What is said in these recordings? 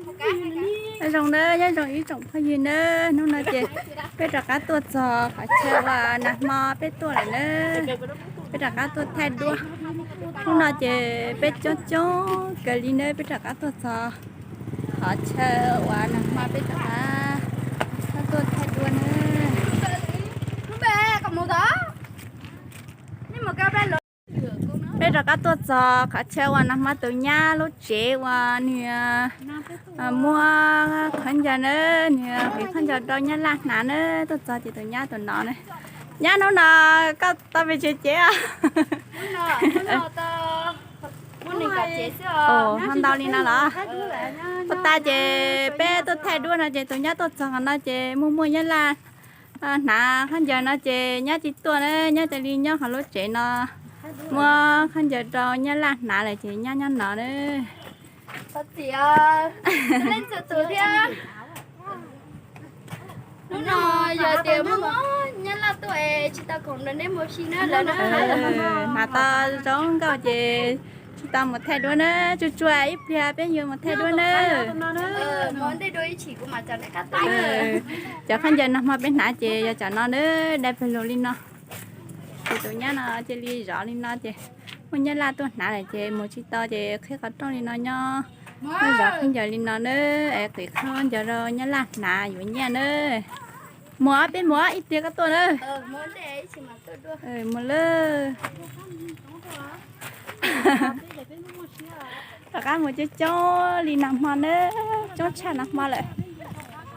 Nyob zoo nawb, nyob zoo ib tsoom phooj ywg nawb, hnub no ces peb rov qab tuaj txog qhov chaw uas nag hmo peb tuaj lawm nawb. Peb rov qab tuaj thaij duab. Hnub no ces peb coob coob kawg li nawb, peb rov qab tuaj txog qhov chaw uas nag hmo peb rov qab tuaj thaij duab nawb. Peb rov qab tuaj txog qhov chaw uas nag hmo tus nyab lub tsev uas nws muab khaub ncaws na, nws qiv khaub ncaws rau nyab laj hnav na, tuaj txog ces tus nyab tus no na. Nyab, hnub no koj tau pes tsawg cev? Ho ntau li no los? Ua tas ces peb tuaj thaij duab no ces tus nyab tuaj txog qhov no ces muaj muaj nyab laj hnav khaub ncaws no ces nyab tsis tuaj na, nyab cia li nyob qhov lub tsev no, muab khaub ncaws rau nyab laj hnav lawm ces nyab nyob no na. Hnub no yog tias muaj nyab laj tuaj es tsis tau khoom nrog neb mus si na lawm na. Hnav tau zoo nkauj ces tsis tau mus thaij duab na, tsuag tsuag ib pliag peb yuav mus thaij duab na. Cov khaub ncaws nag hmo peb hnav ces yog cov no na, dai pawg lug li no. Ces tus nyab no cia li zov li no ces muaj nyab laj tuaj hnav lawm ces mus tsis tau ces qhib qhov rooj li no nyob, muab zov khaub ncaws li no na, es qiv khaub ncaws rau nyab laj hnav yuav nyiaj na. Mus, peb mus ib pliag koj tuaj na. Mus lawm. Rov qab mus coob coob li nag hmo na, coob tshaj nag hmo lawm.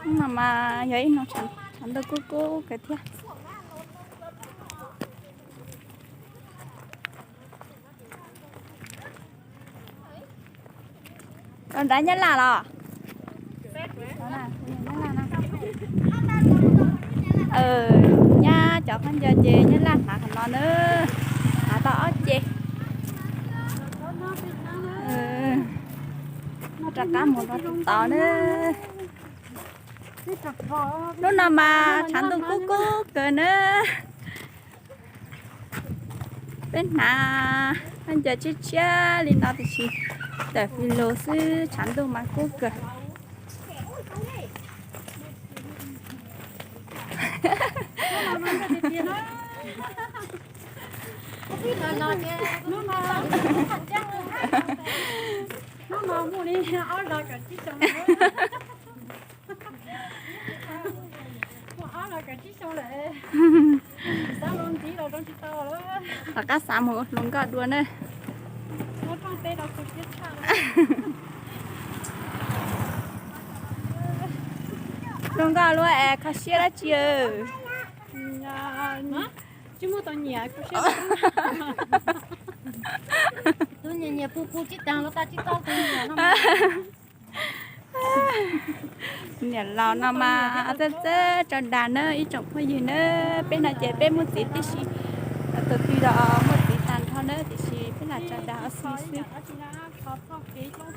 Hnub no mas yog ib hnub tshav ntuj kub kub kawg thiab. Rau nrad nyab laj los? Nyab cov khaub ncaws ces nyab laj hnav qhov no na, hnav tau ob ce. Rov qab mus rau tod na. Hnub no mas tshav ntuj kub kub kawg na. Peb hnav khaub ncaws tshiab tshiab li no tiam sis tawm fis lus xwb, tshav ntuj mas kub kawg. Hnub no muaj li ob los kaum tsib xyoo lawm. Muaj ob los kaum tsib xyoo lawm. Xav los ntxiv los zoo tsis tau lawm. Rov qab xav mus ua hluas nkauj dua na. Muab rooj teb rau kho siab tshaj. Hluas nkauj luaj es kho siab dab tsi? Tsis muaj tus nyiam kho siab. Tus nyiam nyiam pus pus tsis taag los tas tsis tau tus nyiam no. Niam laus no mas txawj txawj tso dag na ib tsoom phooj ywg na. Peb no ces peb muaj txiv tib si, tus twg los muaj txiv tag nrho na tiam sis peb lam tso dag ob xib xwb.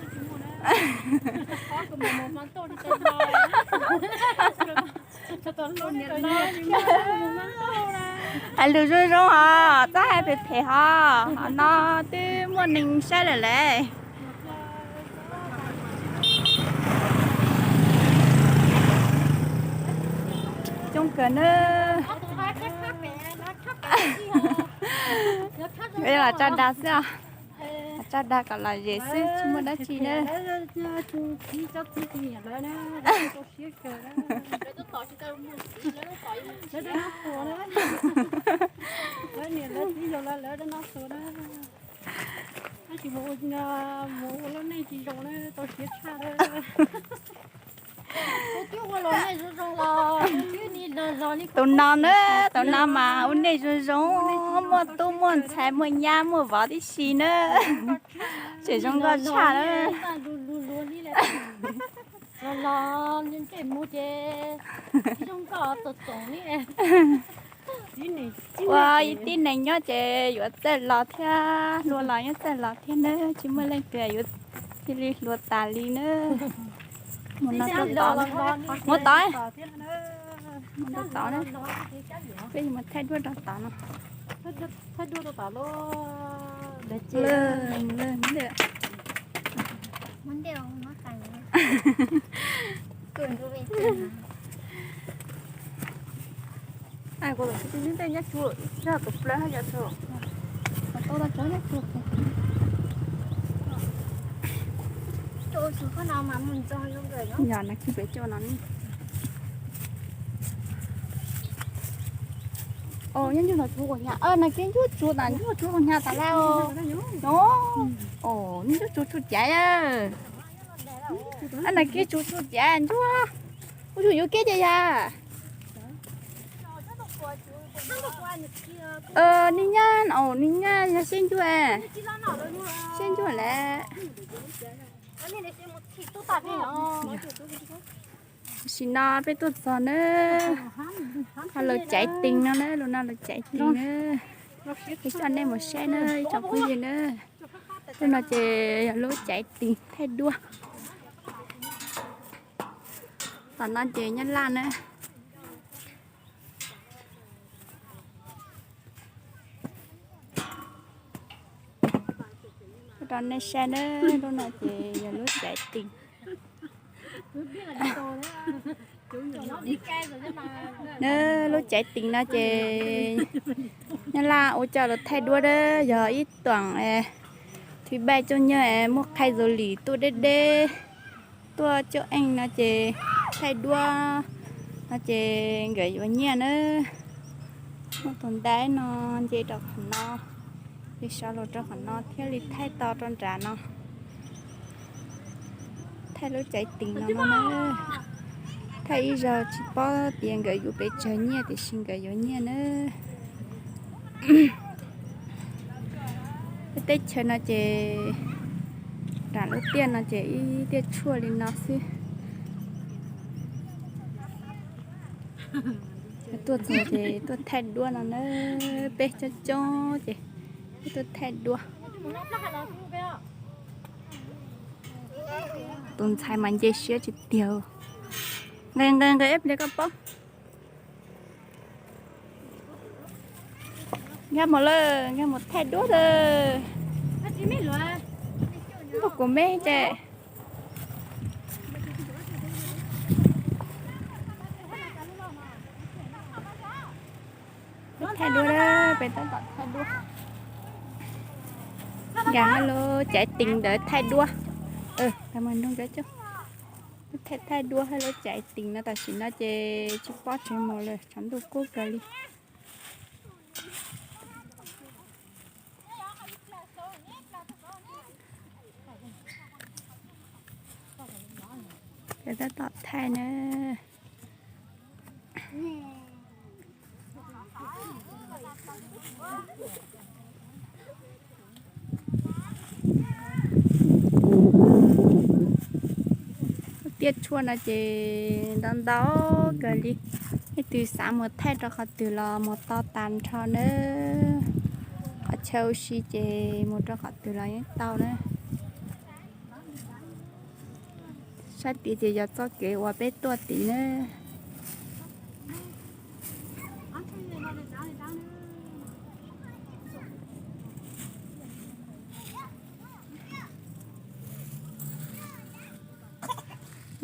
Hais lus zoo zoo hos txhob hais phem phem hos, hos no twb muaj neeg saib lawm lauj. Coob kawg na. Los tso dag xwb os. Tso dag kom lom zem xwb tsis muaj dab tsi na. Tab sis mus ua lub neej tsis zoo na, tau siab tshaj. Tus no na, tus no mas ua neej zoo zoo, muaj tub muaj ntxhais muaj nyab muaj vauv tib si na. Tseem zoo nkauj tshaj na. Ua tib neeg nyob ces yuav txawj laus thiab hluas los yeej txawj laus thiab na, tsis muaj leej twg yuav cia li hluas tas li na. Mus no rau tod, mus tod, mus rau tod na. Peb yuav mus thaij duab rau tod no. Mus lawm, mus lawm. Yog na kib pem coj no ne. Nyob ncuj no tsuv ua hnyav, na kib ncuj tsuv tas, ncuj tsuv ua hnyav tas lawm. No, ncuj tsuv tsuj caiv. Na kib tsuv tsuj caiv ncuj. Ua tsuv yuav keb ces yog. Niag nyab, niag nyab yog siab ncuj, siab ncuj lawm. Tam sim no peb tuaj txog na, lawv caiv tis no na, lub no lawv caiv tis na. Peb coj nej mus saib na ib tsoom phooj ywg na. Lub no ces yog lub caiv tis thaij duab. Tom no ces nyab laj na. Rau nej saib na, lub no ces yog lub caiv tis. Na, lub caiv tis no ces nyab laj ua coj lawv thaij duab na, yog ib tuam thib peb coj nyab muaj qhai zoo li tuaj deb deb, tuaj coj eej no ces thaij duab no ces nkawd yuav nyiaj na. Muaj tus ntaub no nce rau qhov no, ces sawv los rau qhov no thiaj li thaij tau rau nram no. Thaij lub caiv tis no no na. Thaij ib zaug tsis paub tias nkawd yuav pes tsawg nyiaj tiam sis nkawd yuav nyiaj na. Peb teb chaws no ces nram lub tiaj no ces ib tiaj tshuaj li no xwb. Tuaj txog ces tuaj thaij duab no na, peb coob coob ces tuaj thaij duab. Tus ntxhais mas nce siab tsis tiag. Nqis nqis nqis ib pliag koj paub. Nkag mus lawm, nkag mus thaij duab lawm. Ntuj kuv me ces thaij duab, peb tab tom thaij duab. Nkag lub caiv tis ntawd thaij duab. Thaij thaij duab hab lub caiv tis no tam sim no ces tsis paub tsev mus lawm, tshav ntuj kub kawg li. Peb tab tom thaij na. Tiaj tshuaj no ces ntau ntau kawg li. Leej twg xav mus thaij rau qhov twg los mus tau tas nrho na. Qhov chaw ua si ces mus rau qhov twg los yeej tau na. Sab tid ces yog txoj kev uas peb tuaj tid na.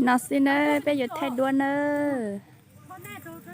No xwb na, peb yuav thaij duab nawb.